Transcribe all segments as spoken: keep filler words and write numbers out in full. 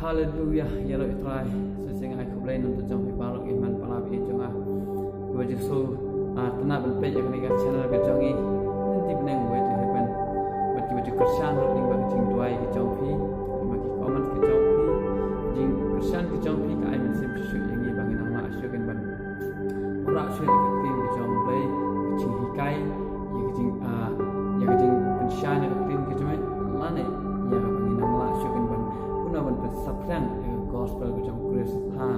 Haleluya, ïaroh ïa u Trai. Sa shisien nga ai khublei na bynta jong phi baroh ki hynmen para baieit jong nga. Kiba ju sngewtynnat ban peit ïa kane ka channel ka jong ngi. Lynti bneng Way to Heaven. Bad kiba ju kyrshan ruh lyngba ka jingduwai ka jong phi, lyngba ki comment ka jong phi. Jingkyrshan ka jong phi ka ai mynsiem shisha ïa ngi ba ngin nang lah shuh ban wanrah shuh ïa ka ktien ka jong U Blei, ka jinghikai, ïa ka jing, ah, ïa ka jingpynshai ïa ka ktien ka jong U Blei, lane ïa kaba ngin nang lah shuh ban, kumno ban pynsaphriang ïa ka gospel ka jong U Khrist ha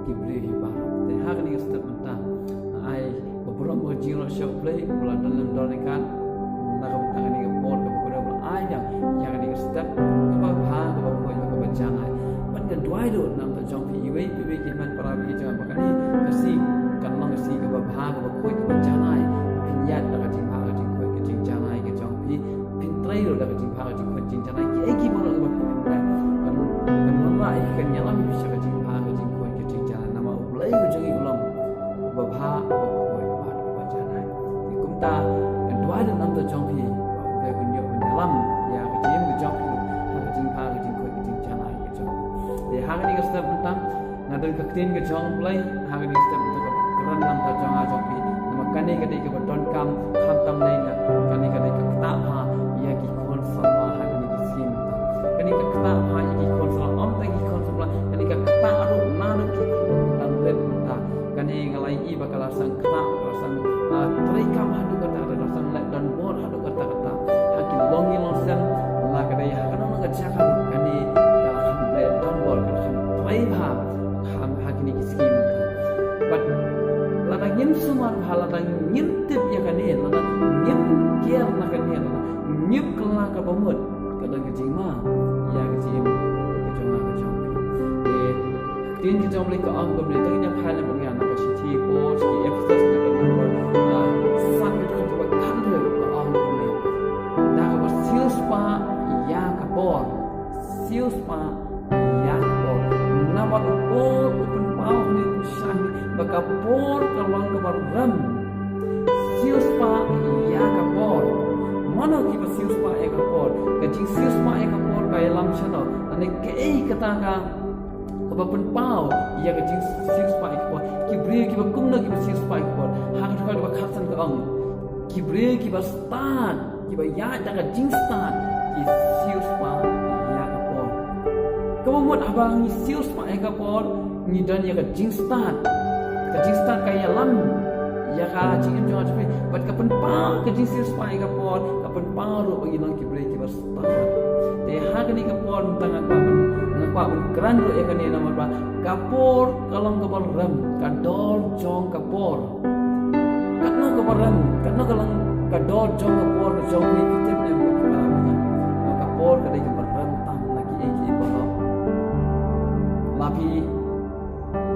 ki briew hi baroh. Te ha kane ka step mynta, ai ka burom ka jingïaroh sha U Blei, U Blei don lem don ryngkat na ka bynta kane ka por kaba U Blei u la ai ïa ngi ïa kane ka step kaba bha, kaba khuid, kaba janai. Bad nga duwai ruh na ka bynta jong phi iwei pa iwei ki hynmen para baieit jong nga ba kane ka sngi kan long ka sngi kaba bha, kaba khuid, kaba janai. Phin ïaid da ka jingbha, ka jingkhuid, ka jingjanai ka jong phi. Phin trei ruh da ka jingbha, ka jingkhuid, jingjanai. Kiei kiei baroh kiba phi pynlong, kan, kan wanrah ïa phi, kan ïalam ïa phi sha ka jingbha, ka jingkhuid, ka jingjanai. Namar U Blei u jong ngi u long uba bha, uba khuid bad uba janai. Te kumta nga duwai ruh na ka bynta jong phi ba U Blei un ïoh ban ïalam ïa ka jingim ka jong phi ha ka jingbha, ka jingkhuid, ka jingjanai ka jong phi. Te ha kane ka step mynta nga don ka ktien ka jong U Blei, ha kane ka step mynta kaba kren na ka bynta jong nga jong phi. Namar kane ka dei kaba donkam khamtam lei, kane ka dei ka ktah bha ïa ki khun samla ha kane ka sngi mynta. Kane ka ktah bha ïa ki khun samla, ym tang ki khun samla, kane ka ktah ruh na ki khun samla mynta. Kane nga la ïohi ba ka la sdang ktah, ka la sdang, ah, treikam haduh katta katta, ka la sdang leh donbor haduh katta katta. Ha ki longïing longsem, la ka dei ha kano kano ka jaka ruh, kane ka la kham leh donbor, ka la kham trei bha ha, ha kine ki sngi mynta. Bad lada ngim sumar bha, lada ngim tip ïa kane, lada ngim care na kane, lada ngim kylla kaba mut, ka don ka jingma ïa ka jingim ka jong nga ka jong phi. Te ka ktien ka jong U Blei ka ong kumne, te ngin ïa phai lem bad nga na ka shithi Paul sha ki Ephesus, na ka lynnong ba, ah, san, ka dkhot kaba khathynriew, ka ong kumne: Da kaba siewspah ïa ka por. Siewspah ïa ka por. Namar u Paul u pynpaw hangne, u pynshai hangne ba ka por ka long kaba rem. Siewspah ïa ka por. Mano kiba siewspah ïa ka por? Ka jingsiewspah ïa ka por ka ïalam shano? Lane kaei kata ka, kaba pynpaw ïa ka jingsiewspah ïa ka por? Ki briew kiba kumno kiba siewspah ïa ka por? Ha ka dkhot kaba khatsan ka ong, ki briew kiba stad, kiba ïaid da ka jingstad, ki siewspah ïa ka por. Kaba mut haba ngi siewspah ïa ka por, ngi don ïa ka jingstad. Ka jingstad ka ïalam ïa ka jingim jong nga jong phi. Bad ka pynpaw, ka jingsiewspah ïa ka por ka pynpaw ruh ba ngi long ki briew kiba stad. Te ha kane ka por mynta nga kwah ban, nga kwah ban kren ruh ïa kane namar ba ka por ka long kaba rem, ka dor jong ka por. Katno kaba rem, katno ka long ka dor jong ka por ka jong phi, phi tip ne em, ka por ka dei kaba rem tam na kiei kiei baroh. La phi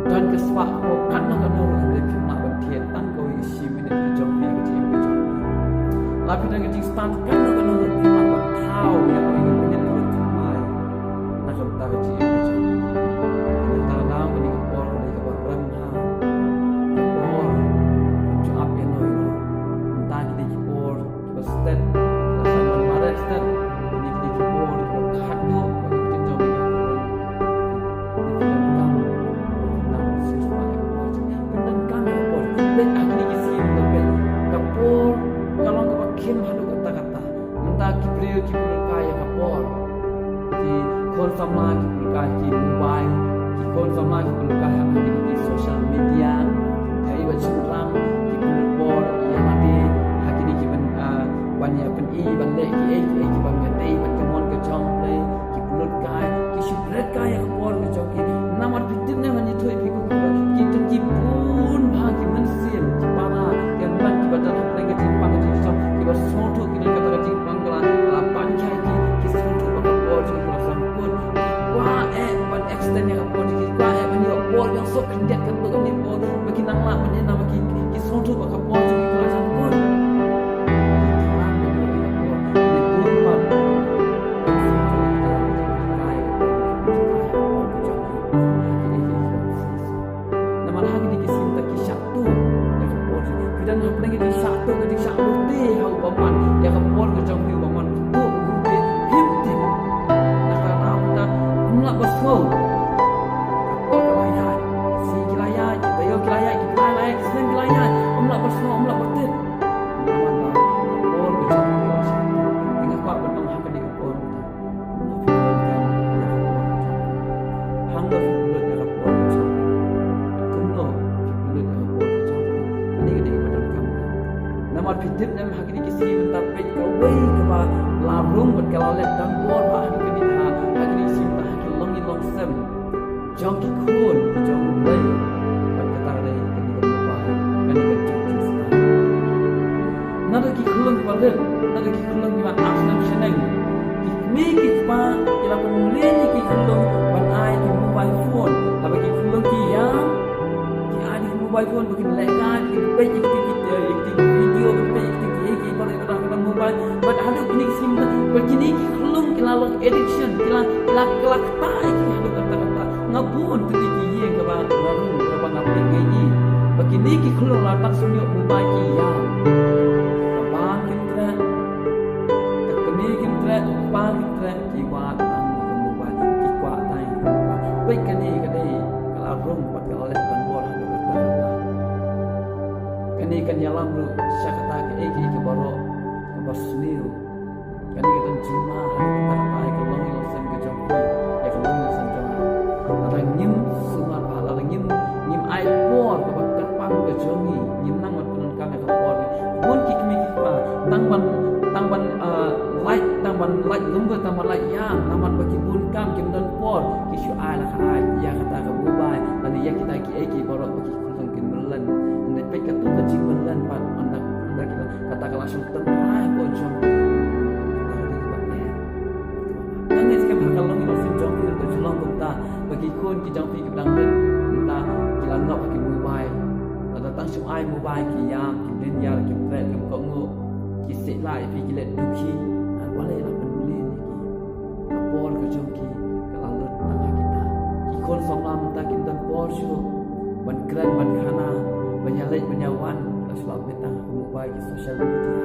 don ka spah ka por, katno katno ruh hynrei phim lah ban thied tang kawei ka shi minit ka jong phi, ka jingim ka jong phi. La phi don ka jingstad, katno katno ruh phim lah ban thaw ïa kawei ka minit kaba thymmai na ka bynta ka jingim ka jong phi. Nangta ka daw kane ka por ka dei kaba rem ha. Ka por kam ju ap ïa noi ruh. Nangta ki dei ki por kiba stet, la sdang ban mareh stet. Kine ki dei ki por kiba khatduh, kiba khatduh jong ki por. Ki donkam, ki donkam siewspah ïa ka por jong ki. Ki donkam ïa ka por. Peit ha kine ki sngi mynta, peit ka por ka long kaba khim haduh katta katta. Mynta ki briew ki pynlut kai ïa ka por. Ki khun samla ki pynlut kai ha ki mobile, ki khun samla ki pynlut kai ha kine ki social media. Ki dei ba shynrang ki pynlut por ïa lade ha kine ki ban, ah, ban ïa pyni ban leh kiei kiei kiba ym dei bad ka mon ka jong U Blei. Ki pynlut kai, ki shu bret kai ïa ka por ka jong ki. Namar phi tip ne em, ngan ïathuh ïa phi ko ki, ki don ki bun bha ki mynsiem, ki para, ki hynmen kiba don hapdeng ka jingpang ka jingshong, kiba sngewthuh ki don kata ka jingpang, ka la, ka la pan khia ïa ki, ki sngewthuh ba ka por jong ki ka la sdang kut. Ki kwah eh ban extend ïa ka por jong ki, ki kwah eh ban ïoh por biang soh khyndiat katto katne por ba kin nang lah ban ïa, namar ki, ki sngewthuh ba ka por jong ki ka la sdang kut. Ki thrang ban ïoh ïa ka por. Ki bun pat. Namar ha kine ki sngi mynta ki shah tuh ïa ka por jong phi. Phi don hapdeng ka jingshah tuh, ka jingshah lute ha u bymman ïa ka por ka jong phi, u bymman u tuh u lute, phim tip. Na ka daw mynta ym lah ba jong ki khun ki jong U Blei. Bad kata ka dei kane ka mobile, kane ka jingstad. Naduh ki khyllung ki barit, naduh ki khyllung ki wan ar snem shaneng, ki kmie ki kpa ki la pynmlien ïa ki khyllung ban ai ki mobile phone. Haba ki khyllung ki ïam, ki ai ki mobile phone ba kin lehkai, ba kin peit ïa ki, ki, ïa ki video, ba kin peit ïa ki, ki, ki, ki, ki, ki, ki mobile. Bad haduh kine ki sngi mynta, ba kine ki khyllung ki la long addiction, ki la, ki la, ki la ktah ïa ki haduh katta katta. Nga bun tylli ki ïing kaba nga rung, kaba nga peit nga ïohi ba kine ki khyllung la tang shu ïoh mobile ki ïam. Ka bam kim treh, ka kmie kim treh, ka kpa kim treh, ki wad tang ïa ka mobile, ki kwah tang ïa ka mobile. Peit kane ka dei ka la rung bad ka la leh ban bor haduh katta katta. Kane kan ïalam ruh sha kata kaei kaei kaba baroh kaba sniew. Kane ka don jingma ha kata ka long ïa ka sem ka jong phi, ïa ka long ïa ka sem jong nga. Lada ngim sumar bha, lada ngim, ngim ai por kaba kyrpang ka jong ngi, ngim nang ban pyndonkam ïa ka por ngi. Bun ki kmie ki kpa tang ban, tang ban, ah, lait, tang ban lait lumbe, tang ban lait ïam, tang ban ba ki bun kam kim don por, ki shu ai la ka ai ïa kata ka mobile, lane ïa kita kiei kiei baroh ba ki khyllung kin mlien. Hynrei peit katto ka jingmlien pat, ynda, ynda kita, kata ka la shong tynrai hapoh jong ki. Kata ka dei kaba eh. Hangne skhem ha ka long ïa ka sem jong phi ruh ka ju long kumta. Ba ki khun ki jong phi kiba dang rit mynta ki la ngop ha ki mobile. Lada tang shu ai mobile ki ïam, ki mlien ïar, ki treh, kim kohnguh, ki seh lah ïa phi, ki leh dukhi. Hynrei balei la pynmlien ïa ki? Ka por ka jong ki ka la lut tang ha kita. Ki khun samla mynta kim don por shuh ban kren, ban khana, ban ïaleit, ban ïawan, la shu lap beit tang ha ka mobile, ki social media.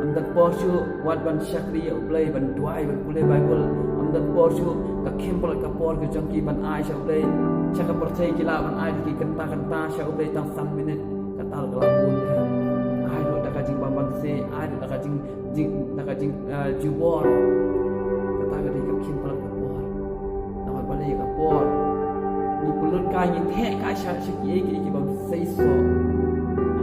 Ym don por shuh wat ban shakri ïa U Blei, ban duwai, ban pule Baibl. Ym don por shuh, ka khim palat ka por ka jong ki ban ai sha U Blei. Sha ka pyrthei ki lah ban ai da ki kynta kynta, sha U Blei tang san minit. Ka taïew ka la bun eh. Ai ruh da ka jingbymbanse, ai ruh da ka jing, jing, da ka jing, eh, jubor. Kata ka dei ka khim palat ka por. Namar balei ka por? Ngi pynlut kai, ngi theh kai sha, sha kiei kiei ki bym seisoh.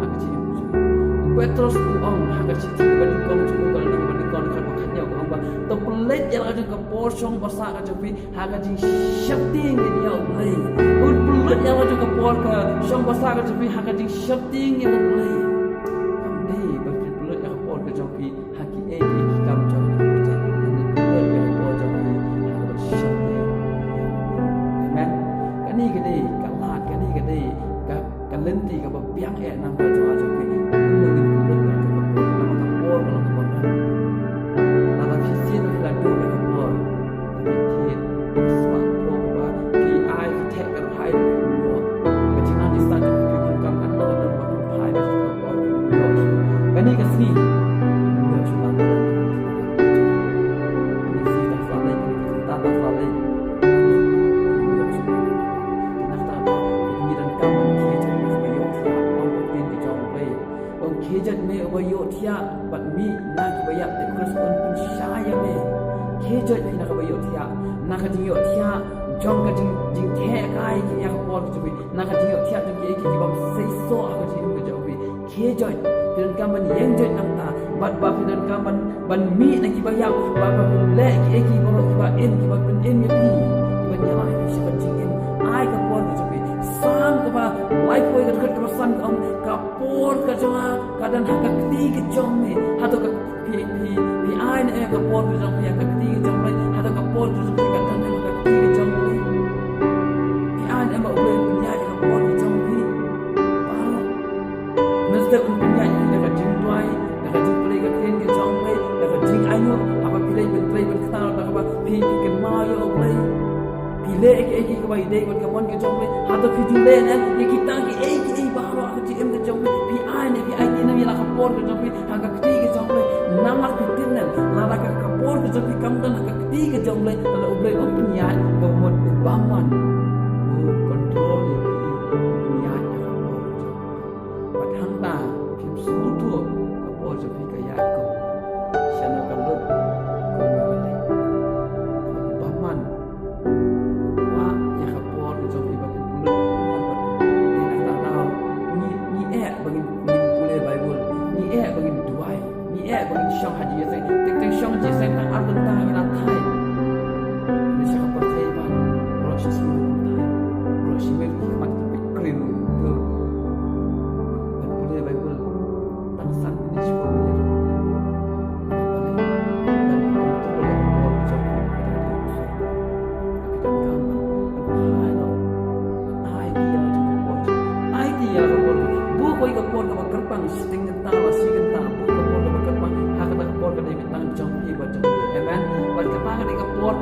Ha ka jingim ka jong ngi. U Petros u ong ha ka shithi ba nyngkong jong u, ka lynnong ba nyngkong, dkhot ba khathynñiew, u ong ba to pynleit ïa la ka jong ka por shong basa ka jong phi ha ka jingsheptieng ïa U Blei. To pynlut ïa la ka jong ka por ka shong basa ka jong phi ha ka jingsheptieng ïa U Blei. Kam dei ba phi pynlut ïa ka por ka jong phi ha kiei kiei ki kam jong ki, ka jong ki, kane ka por jong ki ha kaba sheptieng. Amen. Kane ka dei ka lad, kane ka dei ka, ka lynti kaba biang eh namar jong nga jong phi. Kumno ngin pynlut ïa ka por, namar ka por ka long kaba bun. Lada phi sngewthuh ïa ka por, phi thied, phi sngewthuh kaba phi ai, phi theh ka rhai, phi ïoh. Ka jingïaid jingstad jong phi, phi bun kam, katno katno ba phi phai, ba phi ïoh. Kane ka sngi, ïoh shuh lano lano. Kane ka sngi tang sa leit, kane ka kynta tang sa leit. Ïoh shuh lano lano. Te na kata ka daw, ngi donkam ban khie jait na kaba ïohthiah, ong ka ktien ka jong U Blei. Ong khie jait me uba ïohthiah, bad mih na kiba ïap, te U Khrist un pynshai ïa me. Khie jait phi na kaba ïohthiah, na ka jingïohthiah jong ka jing, jingtheh kai ïa ka por ka jong phi. Na ka jingïohthiah jong kiei kiei ki bym seisoh ha ka jingim ka jong phi. Khie jait, phi donkam ban ïeng jait nangta. Bad ba phi donkam ban, ban mih na kiba ïap, ba, ba phin leh kiei kiei baroh kiba im, kiba pynim ïa phi, kiba ïalam ïa phi sha ka jingim. Ai ka por ka jong phi. Salm kaba laiphew, ka dkhot kaba san ka ong, ka por ka jong nga ka don ha ka kti ka jong me. Hato ka phi, phi, phi ai ne em ka por ka jong phi ha ka kti ka jong me? Hato ka por ka jong phi ka don ha ka kti ka jong me? Phi ai ne em ba U Blei un pynïaid ïa ka por ka jong phi? Baroh. Mynstep un pynïaid ïa phi da ka jingduwai, da ka jingpule ka ktien ka jong U Blei, da ka jingainguh, haba phi leit ban trei ban kynmaw, da kaba phi, phi kynmaw ïa U Blei. Phi leh kiei kiei kaba ïadei bad ka mon ka jong U Blei. Hato phi ju leh ne em ïa kita kiei kiei baroh ha ka jingim ka jong U Blei? Phi ai ne em, phi aiti ne em ïa la ka por ka jong phi ha ka kti ka jong U Blei? Namar phi tip ne em, lada ka, ka por ka jong phi kam don ha ka kti ka jong U Blei, lada U Blei um pynïaid, ka mut u bymman u control ïa phi, u pynïaid ïa ka por ka jong phi. Bad hangta phim sngewthuh ka por jong phi ka ïaid kum shano ka lut, kumno ka leit. Bad u bymman u kwah ïa ka por ka jong phi ba phin pynlut por bad u. Te na kata ka daw ngi, ngi eh ba ngin, ngin pule Baibl, ngi eh ba ngin duwai, ngi eh ba ngin shong ha jingïaseng. Teng teng shong ha jingïaseng tang ar kynta ngi la thait. Ngi shong ha pyrthei ban, baroh shi sngi ngin thait.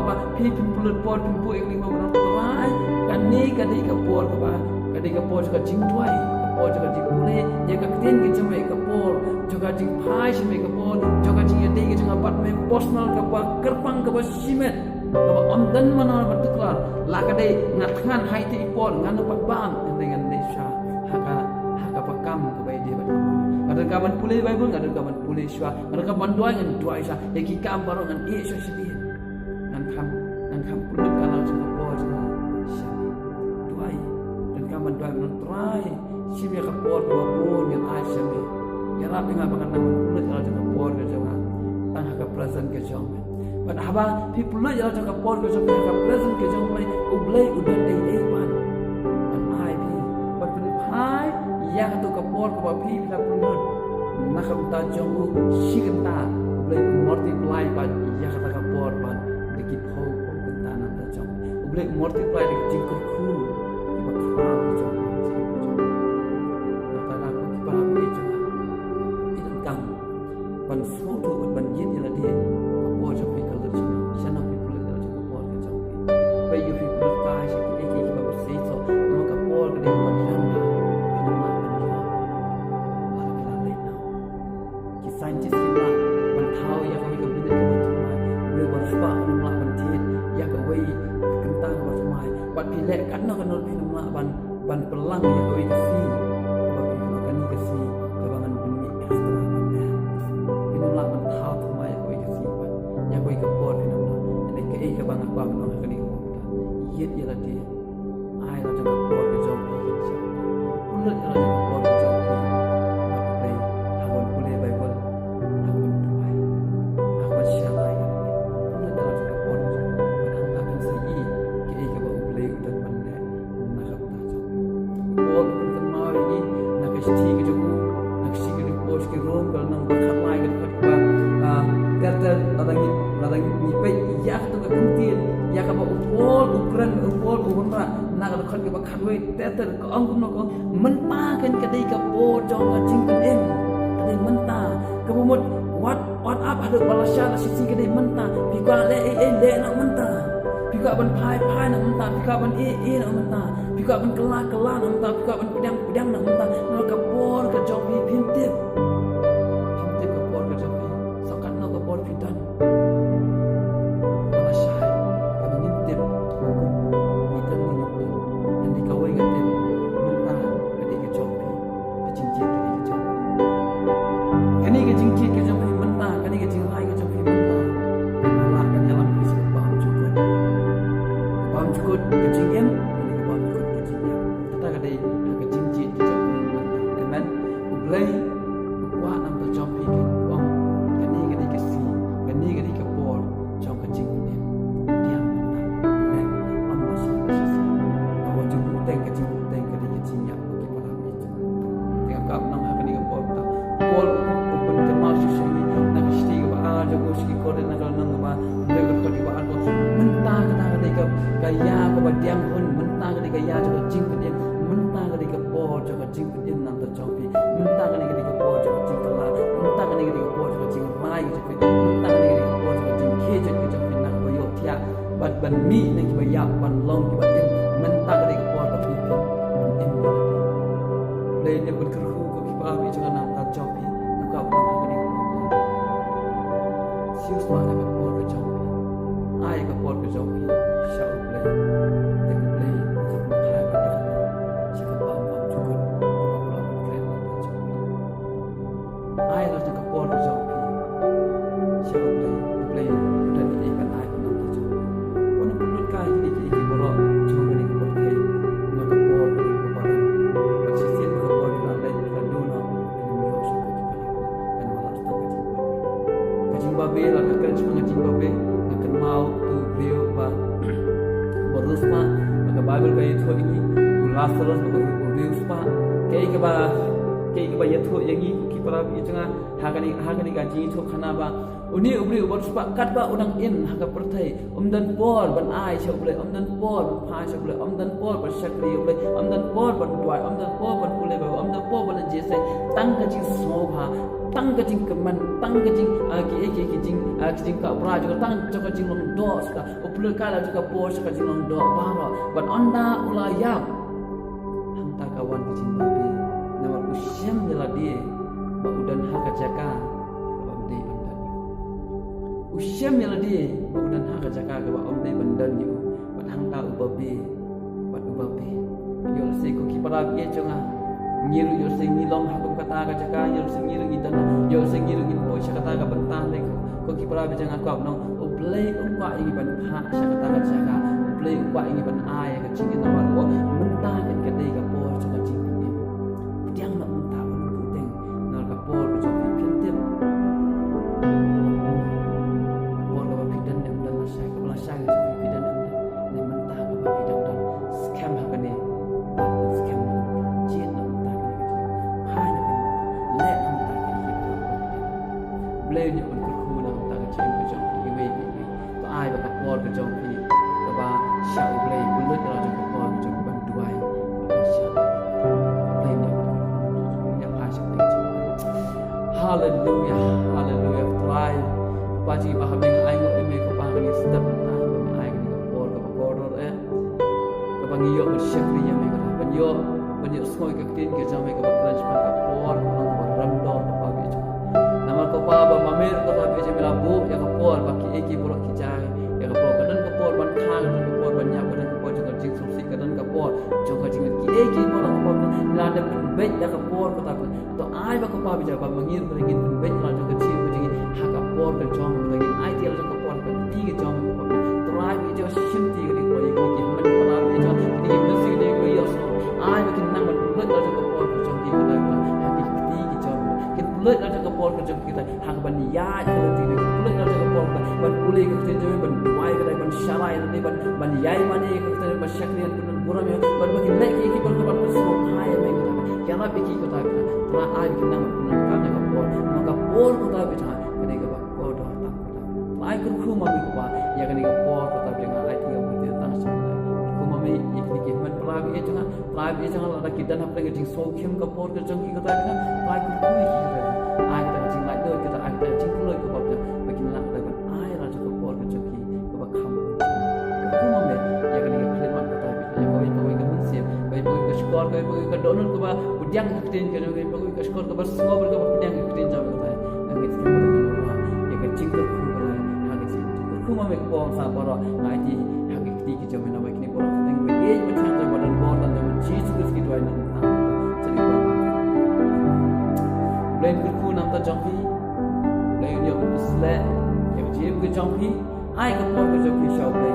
Ba phi phin pynlut por phin buh ïa kane ka por, Trai, kane ka dei ka por kaba, ka dei ka por jong ka jingduwai, ka por jong ka jingpule ïa ka ktien ka jong me, ka por jong ka jingphai sha me, ka por jong ka jingïadei ka jong nga bad me personal, kaba kyrpang, kaba shimet, kaba ym don mano ban tuklar. La ka dei nga thngan ha ite i por, ngan ym pat bam, hynrei ngan leit shuwa ha ka, ha kaba kam kaba ïadei bad ka mon. Nga donkam ban pule Baibl, nga donkam ban pule shuwa, nga donkam ban duwai, ngan duwai shuwa. Ïa ki kam baroh ngan ïeh shuwa shadien. Ngan kham, ngan kham pynlut ïa la jong ka por jong nga sha me. Duwai, donkam ban duwai ban, Trai, shim ïa ka por kaba bun ngan ai sha me. Ïarap ïa nga ba ngan nang pynlut ïa la jong ka por ka jong nga tang ha ka present ka jong me. Bad haba phi pynlut ïa la jong ka por ka jong phi ha ka present ka jong phi, U Blei u don ei ei pat ban ai phi, ban pynphai ïa kato ka por kaba phi, phi la pynlut na ka bynta jong u shi kynta. U Blei u multiply pat ïa kata ka por pat da ki phew phew kynta na ka bynta jong. U Blei u multiply da ki jingkyrkhu kiba khraw jong u. Nangta ko ki para bangeit jong nga, phi donkam ban sngewthuh bad ban ïeit ïa lade ka por jong phi ka lut shano, shano phi pynlut ïa la jong ka por ka jong phi. Peit ïa phi pynlut kai sha kiei kiei kiba phi seisoh, namar ka por ka dei kaba don ba phin ym lah ban ïoh. Lada phi la leit noh, ki scientist kim lah ban thaw ïa kawei ka minit kaba thymmai. U Blei uba riewspah um lah ban thied ïa kawei ka kynta kaba thymmai. Bad phi leh katno katno phin ym lah ban, ban pynlang ïa kawei ka sngi kaba phi, kane ka sngi kaba ngan pynmih extra ban leh. Phin ym lah ban thaw thymmai ïa kawei ka sngi bad ïa kawei ka por, phin ym lah. Hynrei kaei kaba nga kwah ban ong ha kane ka por mynta, ïeit ïa lade. Ai la jong ka por ka jong phi, pynlut ïa la jong ka por ka jong phi. Bad phi, ha ban pule Baibl, ha ban duwai, ha ban share ai. Pynlut ïa la jong ka por ka jong phi. Bad hangta phin sa ïohi kaei kaba U Blei u don ban leh na ka bynta jong phi. Paul u pynkynmaw ïa ngi na ka shithi ka jong u, na ka shithi ka jong u, Paul sha ki Rom ka lynnong ba khatlai ka dkhot kaba, ah, ter ter, lada ngi, lada ngi peit ïa kato ka ktien ïa kaba u Paul u kren, u Paul u wanrah na ka dkhot kaba khatwei ter ter, ka ong kumno, ka ong, mynta kan ka dei ka por jong ka jingpynim. Ka dei mynta. Kaba mut wat, wat ap haduh ba lashai lashisngi, ka dei mynta. Phi kwah leh ei ei, leh noh mynta. Phi kwah ban phai, phai noh mynta. Phi kwah ban ïeh, ïeh noh mynta. Phi kwah ban kylla, kylla noh mynta. Phi kwah ban pdiang, pdiang noh mynta. Namar ka por ka jong phi phim tip. Phim tip ka por ka jong phi. Sa katno ka por phi don. Kaba lashai, kaba ngim tip, ngi don, ngim tip. Hynrei kawei ka tip, mynta ka dei ka jong phi. Ka jingjied ka dei ka jong phi. Kane ka jingjied ka jong phi mynta, kane ka jingrai ka jong phi mynta, kan ïalam, kan ïalam phi sha ka bymjukut. Ka bymjukut ka jingim, kane ka bymjukut ka jingim. Kata ka dei ka jingjied ka jong phi mynta. Amen. U Blei u kwah na ka bynta jong phi, ka ong, kane ka dei ka sngi, kane ka dei ka por jong ka jingpynim. Pdiang mynta, leh mynta, ym lashai lashisngi. Ka jingpynim, ka jingpynim ka dei ka jingïap, ko ki para bangeit. Te nga kwah ban ong ha kane ka por mynta, Paul u pynkynmaw shisha ïa ngi na ka shithi kaba ar jong u sha ki Korinth, na ka lynnong kaba hynriew, ka dkhot kaba ar, ka ong, mynta kata ka dei ka, ka ïa kaba pdiang hun, mynta ka dei ka ïa jong ka jingpynim, mynta ka dei ka por jong ka jingpynim na ka bynta jong phi. Mynta kane ka dei ka por jong ka jingkylla. Mynta kane ka dei ka por jong ka jingrai ka jong phi. Mynta kane ka dei ka por jong ka jingkhie jait ka jong phi na kaba ïohthiah bad ban mih na kiba ïap, ban long kiba im. Mynta ka dei ka por ba phi phin im ïa lade. Blei un pynkyrkhu ko ki para bangeit jong nga na ka bynta jong phi. Nga kwah ban ong ha kane ka por mynta, siewspah ïa ka por ka jong phi. Ai ka por ka jong phi sha U Blei. Te U Blei un sa pynphai pat ïa kata sha ka bym, bymjukut kaba u la pynkhreh na ka bynta jong phi. Ai la jong ka por ka jong phi sha U Blei, U Blei u don ei ei ban ai ka bynta jong phi. Wat pynlut kai ïa kiei kiei baroh jong kane ka pyrthei. Namar ka por ka dei kaba don. Bad shisien ka por ka la leit, ka la duna, phin ym ïoh shuh ko ki para bangeit. Kan ym lah tang ka jingbabe. Ka jingbabe, la ka kren shaphang ka jingbabe, nga kynmaw uto u briew ba, ba riewspah, ba ka Baibl ka ïathuh ïa ngi, u Lasarus, ba u riewspah. Kaei kaba, kaei kaba ïathuh ïa ngi, ki para bangeit jong nga, ha kane, ha kane ka jingïathuhkhana ba une u briew uba riewspah katba u dang im ha ka pyrthei, ym don por ban ai sha U Blei, ym don por ban phai sha U Blei, ym don por ban shakri ïa U Blei, ym don por ban duwai, ym don por ban pule Baibl, ym don por ban leit jingïaseng, tang ka jingsngewbha. Tang ka jingkmen, tang ka jing, ah, ki, ki, ki jing, ah, ki jingkabra jong ka, tang jong ka jinglong doh sha ka, u pynlut kai la jong ka por sha ka jinglong doh baroh. Bad ynda u la ïap, hangta ka wan ka jingbabe. Namar u shem ïa lade ba u don ha ka jaka kaba ym dei ban don. U shem ïa lade ba u don ha ka jaka kaba ym dei ban don ïa u. Bad hangta u babe, bad u babe. Ïoh lehse ko ki para bangeit jong nga, ngi ruh ïoh lehse ngi long ha kum kata ka jaka, ïoh lehse ngi ruh ngi don, ïoh lehse ngi ruh ngin poi sha kata ka bynta. Lei ko, ko ki para bangeit jong nga, kwah ban ong, U Blei um kwah ïa ngi ban phah sha kata ka jaka. U Blei um kwah ïa ngi ban ai ïa ka jingim namar u ong mynta kane ka dei ka por jong ka jingim. Pdiang noh mynta, un buh teng. Namar ka por ka jong phi phin tip. Ka por kaba phi don ne ym don, lashai kaba lashai ka jong phi phi don ne ym don. Ne mynta kaba phi dang don skhem ha kane. Ba phin skhem noh mynta, jied noh mynta kane ka jingim. Phai noh kane mynta, leh noh mynta kane ka jingim. Blei un ïoh ban kyrkhu na mynta ka jingim ka jong phi iwei pa iwei. To ai ba ka por ka jong phi kaba sha U Blei, pynlut ïa la jong ka por ka jong phi ban duwai, ban sha U Blei. Haleluya, haleluya. Trai, Kpa jong ngi ba ha bneng, ai nguh ïa me Kpa ha kane ka step, ai ba me ai kane ka por kaba kordor eh. Kaba ngi ïoh ban shakri ïa me, kaba ban ïoh, ban ïoh sngew ïa ka ktien ka jong me kaba kren shaphang ka por kaba long kaba rem dor, Kpa ba ïeit jong nga. Namar Kpa ba ma me ruh Kpa ba ïeit jong nga me la buh ïa ka por ba kiei kiei baroh ki jai. Ïa ka por ka don ka por ban kha, ka don ka por ban ïap, ka don ka por jong ka jingsngewsih, ka don ka por jong ka jingmut, kiei kiei baroh ka por, la dep pynbeit ïa ka por Kpa ba. To ai ba Kpa ba ïeit jong nga ba ma ngi ruh ngin pynbeit la jong ka jingmut jong ngi ha ka por ka jong ka, ngin aiti la jong ka por ka kti ka jong ka. Trai ba ïeit jong nga shim ti ka dei ka por ïa kine ki hynmen para bangeit jong nga, kine ki mynsiem ki dei ka ïohsngew. Ai ba kin nang ban pynlut la jong ka por ka jong ki Kpa ba ïeit jong nga ha ki kti ki jong ka. Kin pynlut la jong ka por ka jong ki Kpa ha ka ban ïaid ka lynti, kin pynlut la jong ka por ka ban pule ka ktien jong me, ban duwai ka dei, ban sharai ka dei, ban, ban ïai mane ka ktien, ban shakri, ban pynlut burom ïa, ban ba kin leh ki ki ban ka ban pynsngewbha ïa me Kpa. Ïarap ïa ki Kpa ba ïeit jong nga. Trai ai ba kin nang ban pynlut ka por. Ma ka por Kpa ba ïeit jong nga ka dei kaba kordor tam Kpa. Trai kyrkhu ma me Kpa ïa kane ka por Kpa ba ïeit jong nga, ai ti ïa u Kpa tang sha Kpa. Kyrkhu ma me ïa kine ki hynmen para bangeit jong nga, para bangeit jong nga lada ki don hapdeng ka jingsngewkhim ka por ka jong ki Kpa ba ïeit jong nga. Trai kyrkhu ïa ki Kpa. Ai kata ka jinglaitluid, kata ai kata ka jingkylluid Kpa ba ïeit jong nga, ba kin lah kata ban ai la jong ka por ka jong ki kaba kham. Kyrkhu ma me ïa kane ka khlieh mat Kpa ba ïeit jong nga, ïa kawei pa kawei ka mynsiem, kawei pa kawei ka shkor, kawei pa kawei ka dohnud kaba pdiang ka ktien ka jong me, kawei pa kawei ka shkor kaba sngewbha kaba pdiang ka ktien jong me Kpa. Nga ngeit skhem ba ka long ïa ka jingkyrkhu Kpa ha ka jingkyrkhu ma me Kpa, sa baroh nga aiti ha ki kti ki jong me namar kine baroh ka ktien ba ïeit ba thrang jong me, ba don bor tang jong me, Jisu Khrist ngi duwai na ka bynta jong U Blei. Kyrkhu na ka bynta jong phi. Blei un ïoh ban pynsleh ïa ka jingim ka jong phi. Ai ka por ka jong phi sha U Blei.